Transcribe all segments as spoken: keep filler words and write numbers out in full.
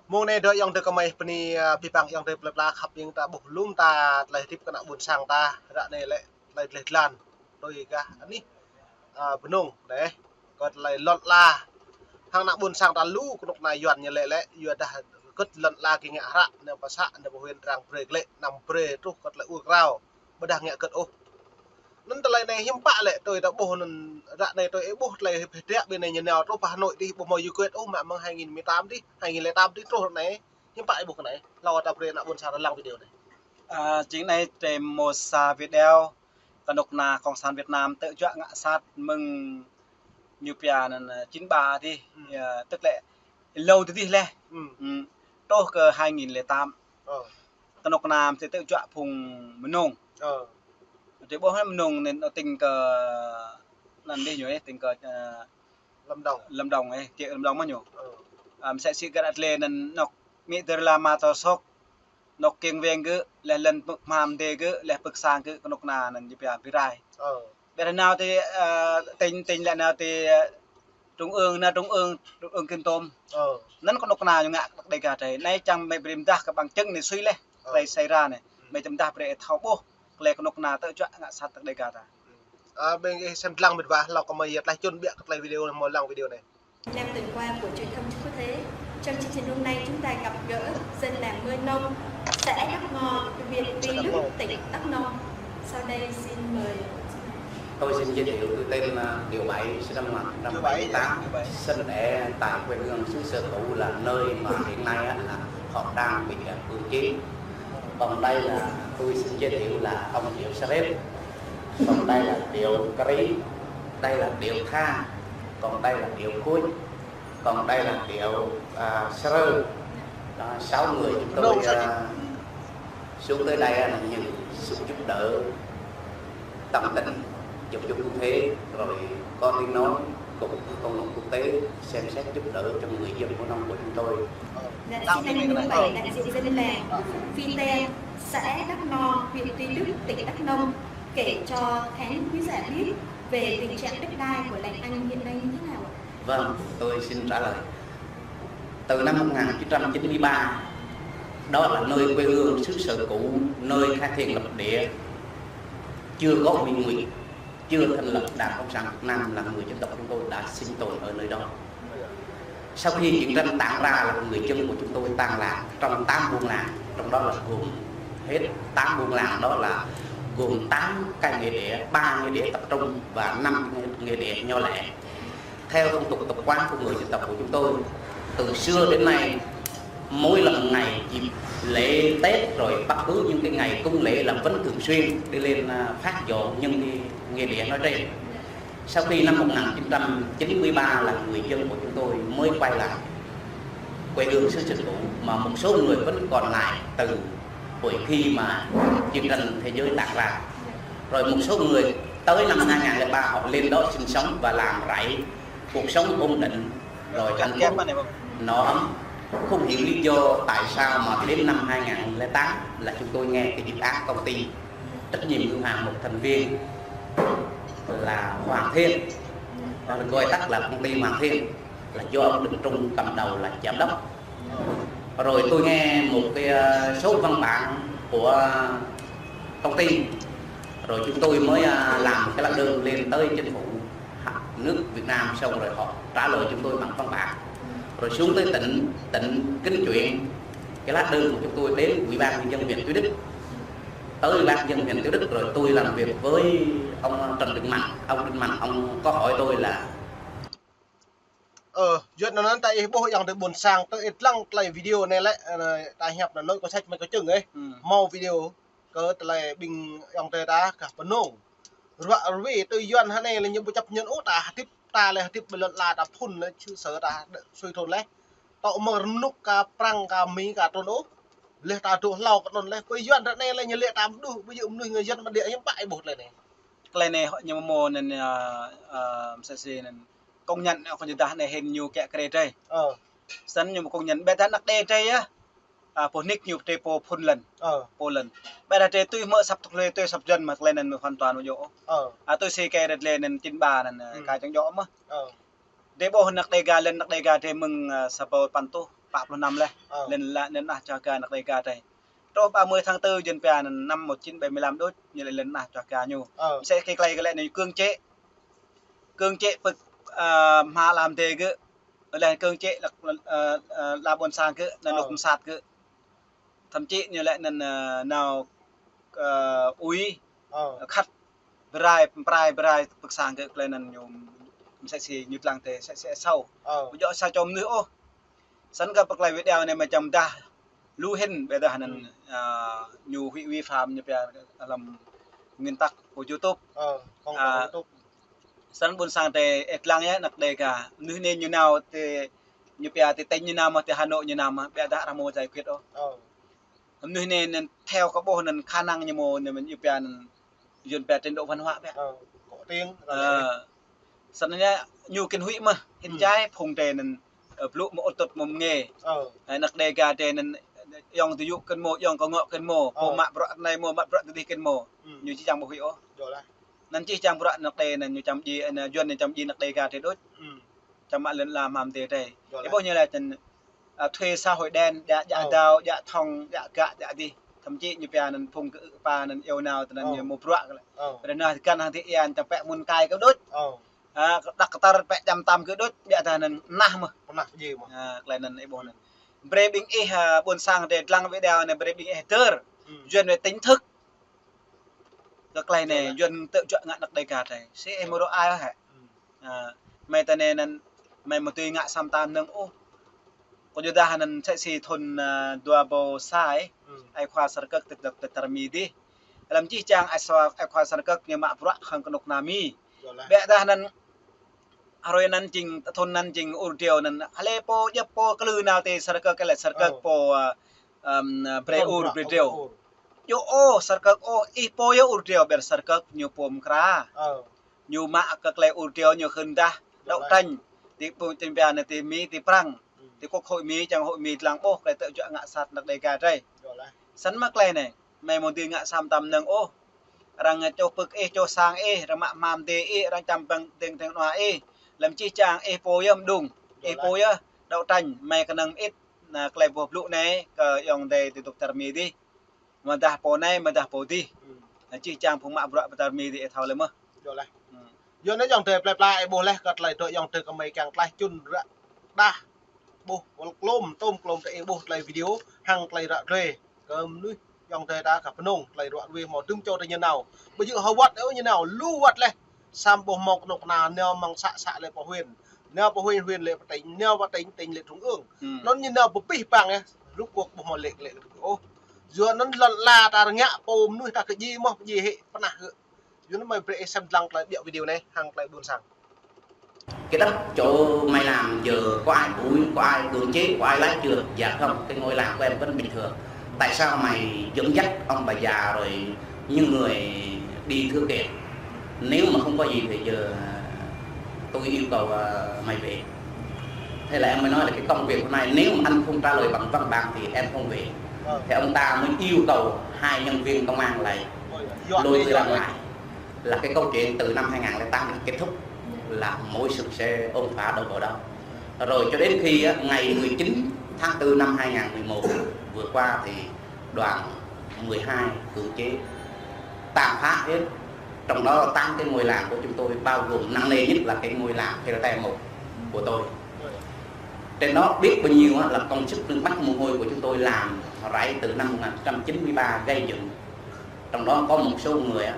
Mơ̆ng anai dŏ ayŏng adơi kơmơi bơni, a, abih bang ayŏng adơi plơi pla khăp ƀing ta ƀuh lŏm ta tơlơi hơdip kơ ană ƀôn sang ta ră anai lĕ tơlơi dleh dlan. Tui gah anih, a, Bơnông anai, kơ tơlơi lŏn ala. Hăng ană ƀôn sang ta lu kơnuk kơna Yuan ñu lĕ lĕ, yua dah kơ lŏn ala gih ngă hră, anai pơ să, anai pơ huyện Trang brơi glaĭ, anăm brơi truh kơ tơlơi ur krao. Ƀôdah ngă kơt ôh. Anŭn tơlơi anai hiư̆m pă lĕ tui ta ƀuh anŭn ră anai tui ih ƀuh tơlơi hơdră ƀơi anai ñu nao truh pơ Hà Nội dih ƀu hmâo yua kơ ôh mă mơ̆ng hai nghìn mười tám dih, hai nghìn lẻ tám dih truh anai. Hiư̆m pă ih ƀuh kơ anai. Hlâo ta brơi ană ƀôn sang ta lăng video anai. A, jing anai tơlơi mơ̆ sa video kơnuk kơna Cộng sản Việt Nam tơjuă ngă sat mơ̆ng ñu pia anŭn, a, chín ba dih. Hmm. Ya, tức lĕ hlâo dih dih leh. Hmm. Hmm. Truh kơ hai nghìn lẻ tám. Ơ. Kơnuk kơna mơ̆ tơjuă phung Mơnông. Ơ. Tơlơi ƀuh Mơnông anŭn tĭng kơ anŭn dih ñu, ơ, tĭng kơ, ơ, Lâm Đồng. Lâm Đồng, ơ, kiăng Lâm Đồng mơ̆ ñu. Ơ. Ơ, mơsĕ si gah atlê anŭn nŏk mĭ dơr la ma tơ sŏk, nŏk kiăng weng gơ̆, leh lŏn pơk hmam dê gơ̆, leh pơk sang gơ̆ kơnuk kơna anŭn ñu pia ƀirai. Ơ. Ƀiădah nao ti, ơ, tỉnh, tỉnh lĕ nao ti, ơ, trung ương, nao trung ương, trung ương Kon Tum. Ơ. Anŭn kơnuk kơna ñu ngă kơ Đêga tơlơi. Anai čang mơi brơi mơdah kơ bằng chứng anai sui leh. Ơ. Tơlơi xảy ra anai. Mơi brơi mơdah brơi thâo ƀuh tơlơi kơnuk kơna tơjuă ngă sat kơ Đêga ta. A, ƀing ih sem lăng mĭt wa, hlâo kơ mơi yơh tơlơi čun ƀiă kơ tơlơi video anai, hmâo lăng video anai. Năm tuần qua của truyền thông Trung Quốc thế, trong chương trình hôm nay chúng ta gặp gỡ dân làng Mơ Nông, xã Đắk Ngo, huyện Tuy Đức, tỉnh Đắk Nông. Sau đây xin mời. Tôi xin giới thiệu, tôi tên là Điều Bảy, sinh năm một chín bảy tám, sinh đẻ tại quê hương xứ Sơ Cũ là nơi mà hiện nay á, là họ đang bị cưỡng chế. Còn đây là tôi xin giới thiệu là ông Triệu Sa Rét, còn đây là Triệu Kri, đây là Triệu Tha, còn đây là Triệu Khuối, còn đây là Triệu, à, Sa Rơ. Đó, sáu người chúng tôi, à, xuống tới đây là nhận sự giúp đỡ tận tình, chụp chụp cũng thế, rồi có tiếng nói, cũng cộng đồng quốc tế xem xét giúp đỡ cho người dân của nông của chúng tôi. Dạ, xin anh như vậy, đại diện dân làng Phi Ten, xã Đắk No, huyện Tuy Đức, tỉnh Đắk Nông, kể cho khán quý giả biết về tình trạng đất đai của làng anh hiện nay như thế nào ạ? Vâng, tôi xin trả lời. Từ năm một ngàn chín trăm chín mươi ba, đó là nơi quê hương xứ sở cũ, nơi khai thiên lập địa, chưa có Minh Nguyệt, chưa thành lập Đảng Cộng sản Việt Nam, là người dân tộc chúng tôi đã sinh tồn ở nơi đó. Sau khi chiến tranh tản ra là người dân của chúng tôi tan lạc trong tám buôn làng, trong đó là gồm hết tám buôn làng, đó là gồm tám cái nghĩa địa, ba nghĩa địa tập trung và năm nghĩa địa nhỏ lẻ. Theo phong tục tập quán của người dân tộc của chúng tôi, từ xưa đến nay, mỗi lần ngày dịp lễ Tết rồi bất cứ những cái ngày cúng lễ là vẫn thường xuyên đi lên, à, phát dọn những cái nghĩa địa nói trên. Sau khi năm một ngàn chín trăm chín mươi ba là người dân của chúng tôi mới quay lại quê hương xứ sở cũ, mà một số người vẫn còn lại từ hồi khi mà chiến tranh thế giới tản ra. Rồi một số người tới năm hai ngàn lẻ ba họ lên đó sinh sống và làm rẫy, cuộc sống ổn định, rồi hạnh phúc, no ấm. Không hiểu lý do tại sao mà đến năm hai ngàn lẻ tám là chúng tôi nghe cái dự án công ty trách nhiệm hữu hạn một thành viên là Hoàng Thiên, gọi tắt là công ty Hoàng Thiên, là do ông Đinh Trung cầm đầu là giám đốc. Rồi tôi nghe một cái, ờ, số văn bản của công ty, rồi chúng tôi mới, à, làm cái lá đơn lên tới chính phủ nước Việt Nam, xong rồi họ trả lời chúng tôi bằng văn bản. Rồi xuống tới tỉnh, tỉnh kính chuyển cái lá đơn của chúng tôi đến Ủy ban Nhân dân huyện Tuy Đức. Tới Ủy ban Nhân dân huyện Tuy Đức rồi tôi làm việc với ông Trần Đình Mạnh. Ông Đinh Mạnh, ông có hỏi tôi là Ơ, yua anŭn ta ih ƀuh ayŏng adơi ƀôn sang tơ ih lăng tơlơi video anai lĕ, ơ, ta hiăp anŭn nội có sách mơi có chứng ih. Hmm. Hmâo video kơ tơlơi ƀing ayŏng adơi ta gah Bơnông. Ruă rơwe tui Yuan hơnai lĕ ñu ƀu chấp nhận ôh ta hơdip, ta lĕ hơdip ƀơi lŏn ala ta phun lĕ chư sơ ta sui thun lĕ. Tŏ mơ̆ng rơnŭk ka Prang ka Mi ka trŭn ôh. Lĕ ta dŏ hlâo kơ anŭn lĕ. Pơ Yuan ră anai lĕ ñu lĕ ta mơduh, ƀu djơ̆ mơnuih người dân bản địa hiư̆m pă ih ƀuh tơlơi anai. Tơlơi anai ñu mơ̆ anŭn, ơ, ơ, mơsĕ si anŭn. Công nhận, ơ, kơ ñu dah anai hên ñu kiăng kre drơi. Ơ. Snăn ñu mơ̆ công nhận ƀiădah anăk đe drơi yơh. A, pô nik ñu drơi pô phun lŏn. Ơ. Pô lŏn. Ƀiădah drơi tui hmư̆ asăp tơlơi tui asăp Yuan mơ̆ tơlơi anŭn mơ̆ hoàn toàn mơ̆ djơ̆. Ơ. A, tui si kơ rơdlê anŭn chín ba anŭn, ơ, hmm, ka čang djơ̆ mơ̆. Ơ. Drơi ƀuh anăk Đêga lŏn anăk Đêga drơi mơ̆ng, ơ, sa ƀâo păn tuh. pă pluh năm laih. Ơ. Lĕ anŭn, lĕ anŭn anah čuh ga anăk Đêga adih. Truh ba mươi tháng tư Yuan pia anŭn năm một chín bảy mươi lăm đôč, ñu lĕ lĕ anŭn anah čuh ga ñu. Ơ. Mơsĕ si klei kơ lĕ anŭn cưỡng chế. Cưỡng chế pơ̆k, ơ, hmua ala mơdê gơ̆. Lĕ cưỡng chế lăk, ơ, ơ, ala ƀôn sang gơ̆, anŭn, ơ, anŭn mơsat gơ̆. Thậm chí ñu lĕ anŭn, ơ, nao, ơ, ui, ơ, khăt, bơrai, pơrai, bơrai pơ̆k sang gơ̆, klei anŭn ñu mơsĕ si ñu lăng tĕ, mơsĕ si asâo. Ơ. Ƀu djơ̆ asâo čô mơnuih ôh. Snăn kơ pơklai video anai mơ̆ čăm dah lu hĭn, ƀiădah anŭn, hmm, ơ, ñu huĭ vi phạm ñu pia lăm nguyên tắc của YouTube. Ơ, không có, ơ, YouTube. Snăn ƀôn sang tĕ ih lăng yơh anăk Đêga. Mơnuih anai ñu nao tĕ, ñu pia tĕ tỉnh ñu nao mơ̆, tĕ Hà Nội ñu nao mơ̆, ƀiădah arăng ƀu giải quyết ôh. Ơ. Mơnuih anai anŭn theo kơ ƀuh anŭn khả năng ñu mơ̆, anŭn ñu pia anŭn Yuan pia trình độ văn hóa ƀiă. Ơ, có tiếng, ơ, snăn anai ñu kĭn huĭ mơ̆, hĭn, hmm, jai phung tĕ anŭn, ơ, blŭ mơ̆ ŭt tŭt mơ̆ mơnge. Ơ. Ơ, anăk Đêga tĕ anŭn ayŏng adơi yŭ kĭn mơ̆, ayŏng kơ ngŏ kĭn mơ̆, pô, ơ, mă bruă anai mơ̆, mă bruă adih kĭn mơ̆. Hmm. Ñu či čang ƀu huĭ ôh. Djơ̆ laih. Anŭn čih čang bruă anăk tĕ anŭn ñu čăm djai, anŭn Yuan ñu čăm djai anăk Đêga tĕ đôč. Hmm. Čăm mă lŏn ala hmua mơdê tĕ. Djơ̆ laih. Ih ƀuh ñu laĭ čăn, ơ, thuê xã hội đen, djă, djă, ơ, dao, djă thong, djă gak, djă adih. Thậm chí ñu pia anŭn phung kơ ư kơ pa anŭn iâu nao tơ anŭn, ơ, ñu mơ̆ bruă kơ lĕ. Ơ. Rơnah tơkan hăng tĕ ian čăm pĕ mŭn kai kơ đôč. Ơ. Ơ, kơ đăk kơtăr pĕ čăm tam kơ đôč, ƀiădah anŭn anah mơ̆. Pơnah djai mơ̆. Ơ, klei anŭn ih ƀuh anŭn. Brơi ƀing ih, ơ, ƀôn sang tĕ lăng video anai brơi ƀing ih dơr. Hmm. Yuan wĕ tỉnh thức. Kơ klei anai, djơ̆ laih, Yuan tơjuă ngă anăk Đêga tĕ. Si ih mơ̆ rô ai hĕ. Hmm. Ơ, mơi tơ anai anŭn, mơi mơ̆ tui ngă sa mơta mơnơ̆ng ôh. Kơ yua dah anŭn mơsĕ si thŭn, ơ, dua ƀâo sa, hmm, ai khua Sơrkơk tĕ dŏ tĕ tar Mi dih. Lăm čih čang ai sua, ai khua Sơrkơk ñu mă bruă hăng kơnuk kơna Mi. Djơ̆ laih. Ƀiădah anŭn, hrơi anŭn jing, thŭn anŭn jing ur driâo anŭn. Hlơi pô djŏp pô klư nao tĕ Sơrkơk kơ lĕ Sơrkơk, ơ, pô, ơ, ăm, brơi ur, brơi driâo. Ơ, ur. Yua ôh, Sơrkơk ôh, ih pô yơh ur driâo, ƀiădah Sơrkơk ñu pô mơkra. Ơ. Ñu mă kơ klei ur driâo ñu hưn dah, djơ̆ laih, đấu tranh. Tĕ ƀu tĕ pia anai tĕ Mi, tĕ Prăng. Hmm. Tĕ quốc hội Mi, čang hội Mi lăng ƀuh klei tơjuă ngă sat anăk Đêga tĕ. Djơ̆ laih. Snăn mơ̆ klei anai, mơi mơ̆ dưi ngă sa mơta mơnơ̆ng ôh. Arăng čuh pơ̆k ih, čuh sang ih, arăng mă hmua mơdê ih, arăng čăm ƀơ̆ng dêng dêng nua ih. Lăm čih čang ih pô yơh mơđung, djơ̆ laih, ih pô yơh đấu tranh, mơi kơnơ̆ng mơit, anŭn klei boh blŭ anai, kơ ayŏng adơi tĕ dŏ tar Mi dih. Mơ̆ dah pô anai, mơ̆ dah pô dih. Hmm. Anŭn čih čang phung mă bruă pơ tar Mi dih ih thâo lĕ mơ̆. Djơ̆ laih. Hmm. Yua anŭn ayŏng adơi plơi pla ih ƀuh laih kơ tơlơi dŏ ayŏng adơi kơ mơi kiăng tlaih čun ră đah. Ƀuh, wăl klôm, tôm klôm tơ ih ƀuh tơlơi video, hăng tơlơi ră ruai. Kơ mơnuih ayŏng adơi ta kơ pơnông, tơlơi ră ruai hmâo tŭm čô tơ ñu nao. Ƀu djơ̆ hơwăt ôh ñu nao, lu wăt laih. Samơ̆ ƀuh hmâo kơnuk kơna nao mơ̆ng să, să lĕ pơ huyện. Nao pơ huyện, huyện lĕ pơ tỉnh, nao pơ tỉnh, tỉnh lĕ trung ương. Hmm. Anŭn ñu nao pơ pih pang yơh, rŭp ƀuh ƀuh hmâo lĕ, lĕ, lĕ ôh. Yua anŭn lŏn ala ta rơngiă pô mơnuih ta kơ djai mơ̆, djai hĕ pơnah gơ̆. Yua anŭn mơi brơi ih sem dlăng tơlơi ƀiă video anai, hăng tơlơi ƀuôn sang. Cái đất chỗ mày làm giờ có ai ủi, có ai cưỡng chế, có ai lái chưa? Dạ không, cái ngôi làng của em vẫn bình thường. Tại sao mày dẫn dắt ông bà già rồi những người đi thử kiện? Nếu mà không có gì thì giờ tôi yêu cầu, ờ, mày về. Thế là em mới nói là cái công việc hôm nay nếu mà anh không trả lời bằng văn bản thì em không về. Vâng. Thì ông ta mới yêu cầu hai nhân viên công an là lôi tôi ra ngoài. Là cái câu chuyện từ năm hai ngàn lẻ tám là kết thúc, là mỗi sự sẽ ôn hòa đâu vào đó. Rồi cho đến khi á, ngày mười chín tháng tư năm hai ngàn mười một vừa qua thì đoàn mười hai cưỡng chế tàn phá hết, trong đó tám cái ngôi làng của chúng tôi, bao gồm nặng nề nhất là cái ngôi làng Khê Rte một của tôi. Trên đó biết bao nhiêu á, là công sức nước mắt mồ hôi của chúng tôi làm rẫy từ năm một ngàn chín trăm chín mươi ba gây dựng. Trong đó có một số người á,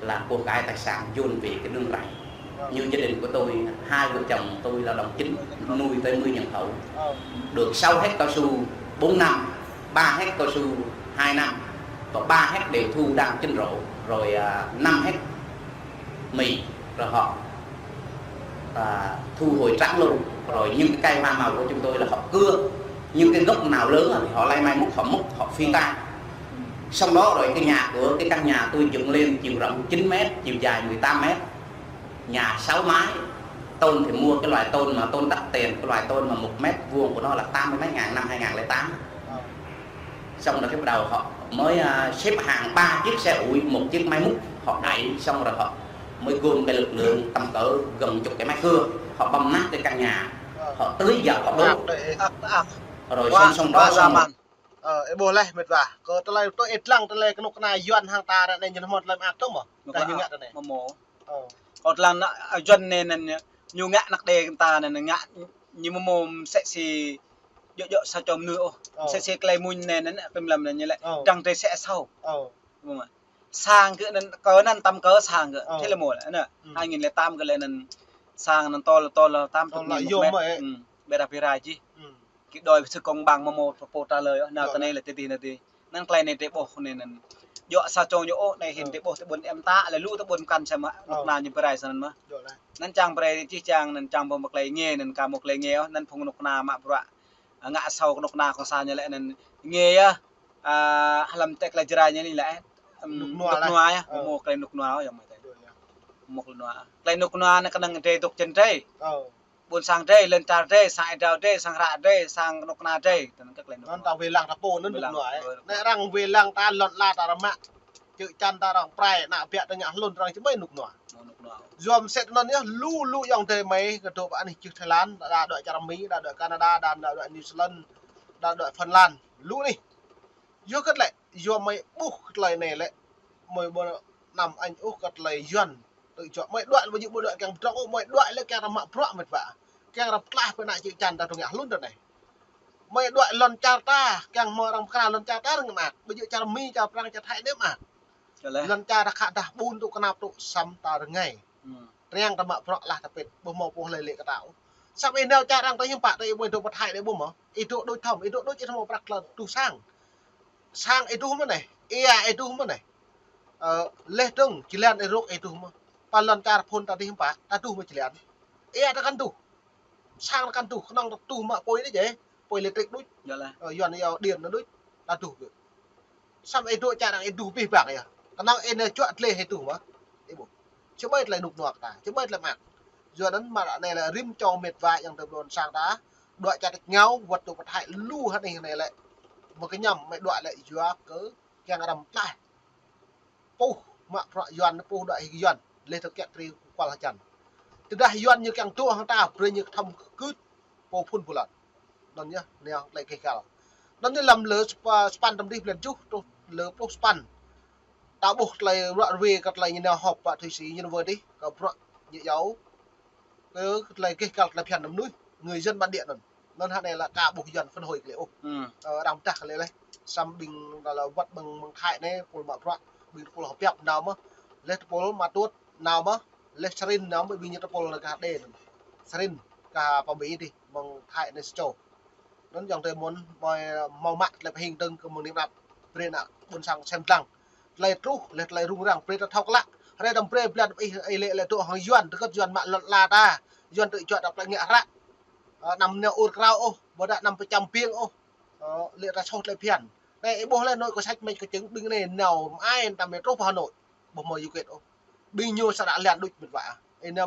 là của cải tài sản dồn về cái nương rẫy. Như gia đình của tôi, hai vợ chồng tôi lao động chính, nuôi tới mười nhân khẩu. Được sáu héc cao su bốn năm, ba héc cao su hai năm, và ba héc đều thu đang chín rộ, rồi, à, năm héc mì, rồi họ, à, thu hồi trắng luôn. Rồi những cái cây hoa màu của chúng tôi là họ cưa, những cái gốc nào lớn thì họ lấy máy múc, họ múc, họ phi tan. Xong đó rồi cái nhà của, cái căn nhà tôi dựng lên chiều rộng chín mét, chiều dài mười tám mét. Nhà sáu mái, tôn thì mua cái loại tôn mà tôn đắt tiền, cái loại tôn mà một mét vuông của nó là tám mươi mấy ngàn năm hai ngàn lẻ tám. Xong rồi cái bắt đầu họ mới, à, xếp hàng ba chiếc xe ủi, một chiếc máy múc, họ đẩy, xong rồi họ mới gom cái lực lượng tầm cỡ gần chục cái máy cưa, họ băm nát cái căn nhà. Họ tưới giặc, họ đốt. Ăt, ăt, ăt. Rồi wă, song song wă đó, song zaman. Ơ, ih ƀuh laih mĕt wa. Kơ tơlơi tui ih lăng tơlơi kơnuk kơna Yuan hăng ta ră anai ñu hmâo tơlơi mơak dơ̆ng mơ̆? Tơdah ñu ngă tơ anai. Mơmô. Ơ. Kơ tơlơi ană, ơ, Yuan anai anŭn ñu ngă anăk đe kơ ta anŭn ngă ñu mơmô mơsĕ si djơ̆ djơ̆ sa čô mơnuih ôh. Ơ. Mơsĕ si tơlơi mŭn anai anŭn kơ mlam anŭn ñu lĕ. Ơ. Dăng tơlơi sĕ asâo. Ơ. Mơmô. Sang kơ anŭn, kơ anŭn tăm kơ sang kơ. Ơ. Thế là một là, anŭn. Ừ. Hai nghìn lẻ tám kơ lĕ anŭn sang anŭn tol, tol, tol tám chục nghìn một mét. Ơ. Ừ. Bê ra bê ra jih. Ừ. Kơ đòi sự công bằng mơmô pô trả lời, nao tơ anai lĕ tơ adih, nao tơ adih. Anŭn tơlơi anai tơlơi ƀuh anai anŭn. Djơ̆ sa čô ñu ôh, anai hĭn tơlơi ƀuh tơlơi ƀôn em ta, lĕ lu tơlơi ƀôn pơkăn samơ̆ kơnuk kơna ñu bơrai sa anŭn mơ̆n. Anŭn čang bơrai jih čang, anŭn čang ƀơ̆ng pơklei ngê, anŭn ka mơ̆ klei ngê ôh, anŭn phung kơnuk kơna mă bruă. Ngă asâo kơnuk kơna kơ sa ñu lĕ anŭn ngê yơh. Ơ, hlăm tơlơi Jrai ñu anai lĕ, ơ, rơnŭk rơnua yơh. Ơ. Mơmô tơlơi rơnŭk rơnua yơh, mơ̆ tơlơi. Mơ̆ tơlơi rơnua. Tơlơi rơnŭk rơnua anŭn kơnơ̆ng drơi dŏ čen drơi. Ơ. Ƀôn sang drơi, lŏn čar drơi, sang ih drao drơi, sang hră drơi, sang kơnuk kơna drơi. Tơlơi anŭn kơ tơlơi rơnŭk rơnua. Anŭn ta wai lăng ta pô anŭn rơnŭk rơnua. Ơ. Anai arăng wai lăng ta lŏn la ta rơmă. Čư̆ čan ta arăng pơrai, ană biă ta ngă hlŭn arăng či mơi rơnŭk rơnua. Rơnŭk rơnua. Yua mơsĕ tơ anŭn yơh, lu lu ayŏng adơi mơi, kơ dŏ pơ anih čư̆ Thái Lan, đa đuaĭ čar Mi, đa đuaĭ New Zealand, đa đuaĭ Phần Lan. Lu anai. Yua kơ tơlơi, yua mơi ƀuh kơ tơlơi anai lĕ, mơi ƀu anăm añ ôh kơ tơlơi Yuan. Tơl čô mơi đuaĭ lĕ ƀu djơ̆ mơi đuaĭ kiăng pơdrŏng ôh, mơi đuaĭ lĕ kiăng arăng mă bruă mĕt wa. Kiăng arăng pơklaih pơ ană čư̆ čan ta tơl ngă hlŭn tơ anai. Mơi đuaĭ lŏn čar ta, kiăng mơi arăng pơkra lŏn čar ta arăng mơak. Ƀu djơ̆ čar Mi, čar Prang, čar Thái anai mơak. Lŏn čar ta khă dah ƀun tŭ kơnap tŭ săm ta rơngai. Triăng ta mă bruă lah ta pĭt, ƀu hmâo pô hlơi lĕ kơ ta ôh. Săm ih nao čar arăng ta hiư̆m pă, ta ih ƀu dŏ pơ Thái đơi ƀu mơ̆. Ih dŏ đôč thâo, ih dŏ đôč ih hmâo prăk lŏn tuh sang. Sang ih tuh mơ̆ anai, ia ih tuh mơ̆ anai. Ơ, leh dơ̆ng, jơlan ih rŏk ih tuh mơ̆. Pơ lŏn čar phŭn ta dih hiư̆m pă, ta tuh mơ̆ jơlan. Ia ta kăn tuh. Sang ta kăn tuh, kơnơ̆ng ta tuh mă apui anai jĕ, apui lêtrik đôč. Ơ, Yuan yua điện anŭn đôč, ta tuh kơ. Săm ih dŏ čar arăng ih tuh pih pang yơh. Kơnơ̆ng ih nao čuă tơlơi ih tuh mơ̆. Ih ƀuh. Či mơi tơlơi rơnŭk rơnua kơ ta, či mơi tơlơi mơak. Yua anŭn mơ̆ ră anai lĕ rĭm čô mĕt wa ayŏng adơi ƀôn sang ta. Đuaĭ čar tač ngao, wơ̆t dŏ pơ Thái lu hơnai hơnai lĕ. Mơ̆ kơñăm mơi đuaĭ lĕ yua kơ kiăng arăng pơklaih. Puh mă bruă Yuan, puh đuaĭ hĭ Yuan, leh tơl kiăk tri kual hơjăn. Tơdah Yuan ñu kiăng dŏ hăng ta, brơi ñu kơthăm kưt pô phŭn pơlăt. Anŭn yơh, anai tơlơi gêh găl. Anŭn yơh lăm lơ sơpa-, sapăn tơm dih blan tơjuh truh lơ pluh sapăn. Ta ƀuh tơlơi ruă rơwe kơ tơlơi ñu nao họp pơ Thụy Sĩ, ñu nao wơr dih, kơ bruă ñu iâu. Kơ tơlơi gêh găl tơlơi phiăn mơnuih, người dân bản địa anŭn. Anŭn hơnai lĕ ka ƀuh Yuan phản hồi kơ lĕ ôh. Ơ, arăng pơdah kơ lĕ leh. Săm ƀing ta lĕ wơ̆t ƀing, ƀing Thái anai, tơpul mă bruă, ƀing tơpul hơbiăp nao mơ̆. Leh tơpul mă tuăt nao mơ̆. Leh Srin nao mơ̆, ƀing ñu tơpul kah đe anŭn. Srin kah pơ Mi dih, ƀing Thái anai sa čô. Anŭn ayŏng adơi mơ̆n, mơi hmâo mă tơlơi pơhing dơ̆ng kơ mơ̆ng anai mơnăp. Brơi ană ƀôn sang sem lăng. Tơlơi truh, leh tơlơi rŭng răng, brơi ta thâo klă. Hrơi anăm brơi blan ih, ih lĕ, lĕ dŏ hăng Yuan, tơgŭt Yuan mă lŏn la ta. Yuan tơl čuă ta plơi ngă hră. Ơ, anăm nao ur krao ôh, ƀôdah anăm pơčăm ƀing ôh. Ơ, lĕ ta soh tơlơi phiăn. Anai ih ƀuh leh anŭn kơ săč mĕč kơ čơ̆ng ƀing anai nao mơai ta mơi truh pơ Hà Nội. Ƀu hmâo yua kĕt ôh. Ƀing ñu sa đak lan đôč mĕt wa. Ih nao